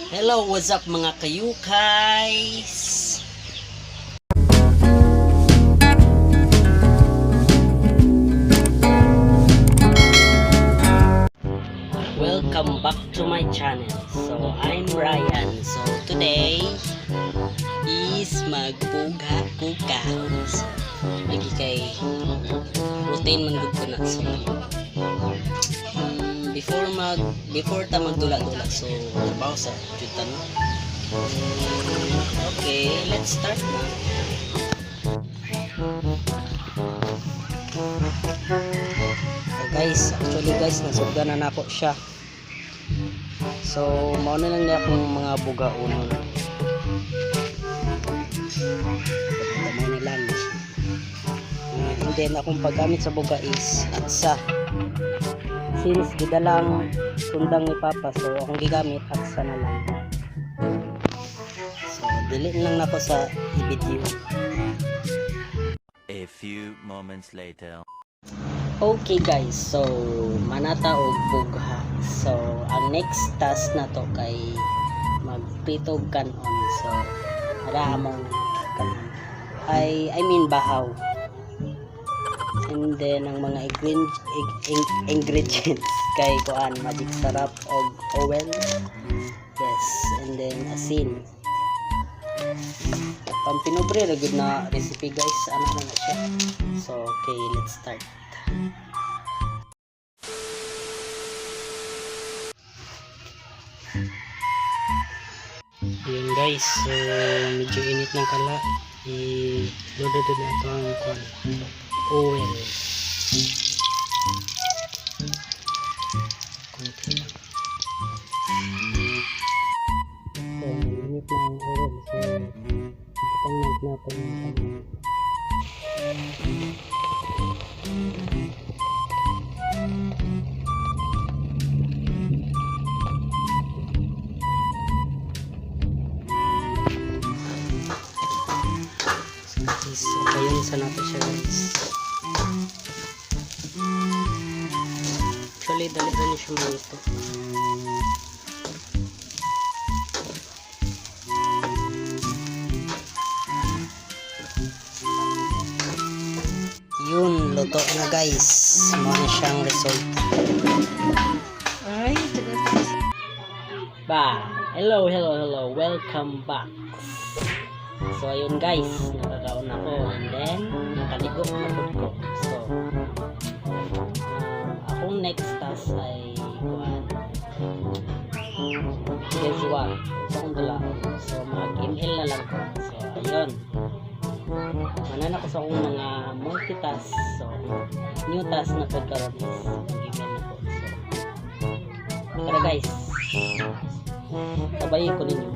Hello, what's up, mga kayukays? Welcome back to my channel. So, I'm Ryan. So, today is magbugha kuka. So, lagi kay routine man gud ko na. So, before ta magdula-dula, so trabaho sa jud ta, no? Okay, let's start na. So guys, actually guys, nasugdan na nako siya. So, mao na lang niya akong mga bugaunon. Gamay na lang. And then, akong paggamit sa buga is atsa. Since gidalang sundang ni Papa, so akong gigamit atsa na lang. So, dili na lang nako sa i-video. A few moments later. Okay guys, so manata og bugha. So ang next task na to kay magprito og kanon. So ara among kanon. Ay, I mean bahaw. And then ang mga ingredients kay kuan, Magic Sarap og oil. Yes, and then asin. Pampinobre ra gud na recipe, guys. Ano na na siya. So okay, let's start. Ayun guys, so medyo init ng kala. I-loaded na ito ang kuan, oil. Konti lang. So, init na ang oil. So, ibutang na natin ang kanon. So guys, okay sa natin siya, guys. Actually, dali rin siya maluto. Yun, luto na, guys. Mao na siyang result. Ay, tagal. Ba, hello, hello, hello. Welcome back. So, ayun guys, nakakaon ako and then nakaligo na pud ko. So, akong next task ay kuan. Guess what? Ito akong dulaon. So, mag-ML na lang ko. So, ayun. Manan ako sa akong mga multitask. So, new task na po karon is mag-ML na po. So, tara guys. Sabayin ko ninyo.